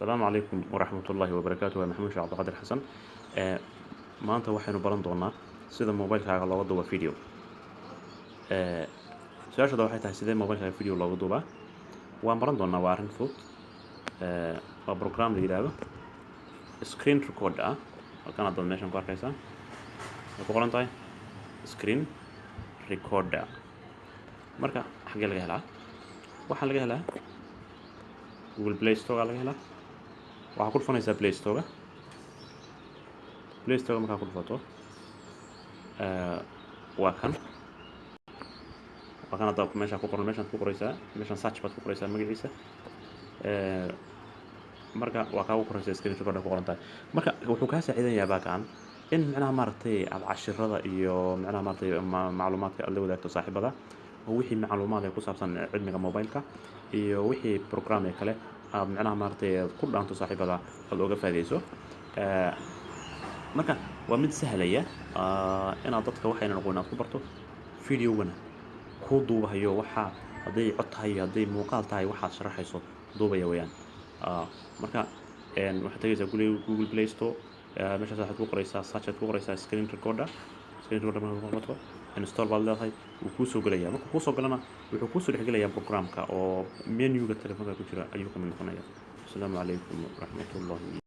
Asalaamu calaykum waraxmatullaahi wabarakaatu. Waa Maxamuud Sheekh Cabdiqaadir Xasan. Maanta waxaynu baran doonaa sida mobilkaaga looga duuba video. Su-aashooda waxay tahay, sidee mobilkaaga video looga duubaa? Waan baran doonaa, waa arrin fudud. Waa program la yidhaahdo screen record ah. Halkan haddaad meeshan ku arkaysaa, way ku qoran tahay screen recorder. Marka xaggee laga helaa? Waxaa laga helaa Google Play Store laga helaa. Waxaa ku dhufanaysaa Play Store. Play Store markaa ku dhufato, waa kan hadda meesha ku qoran. Meeshaan ku qoraysaa, meeshaan search baad ku qoraysaa magaciisa. Marka waa kaa ugu qoraysa, screen recorder ku qoran tahay. Marka wuxuu kaa saacidayaa baakan in micnaha maaragtay aad cashirada iyo micnaha maaragtay macluumaadka aad la wadaagto saaxiibada, oo wixii macluumaad ee ku saabsan cilmiga mobileka iyo wixii program ee kale aad micnaha maaragtay aad ku dhaanto saaxiibada, aad oga faa'iideyso. Marka waa mid sahlaya inaad dadka waxayna aqoon aad ku barto, videogana kuu duubahayo. Waxa hadday cod tahay iyo hadday muuqaal tahay, waxaad sharaxayso duubaya weeyaan. Marka waxaad tegaysaa Google Play Store. Meeshaas waxaad ku qoraysaa, search aad ku qoraysaa screen recorder. Screen recorder markaad ku qorto, install baad leedahay, wuu kuu soo gelaya. Markuu kuu soo galana, wuxuu kuusoo dhexgelayaa programka oo menuga telefoonka ku jira ayuu ka mid noqonaya. Asalaamu calaykum waraxmatullaahi.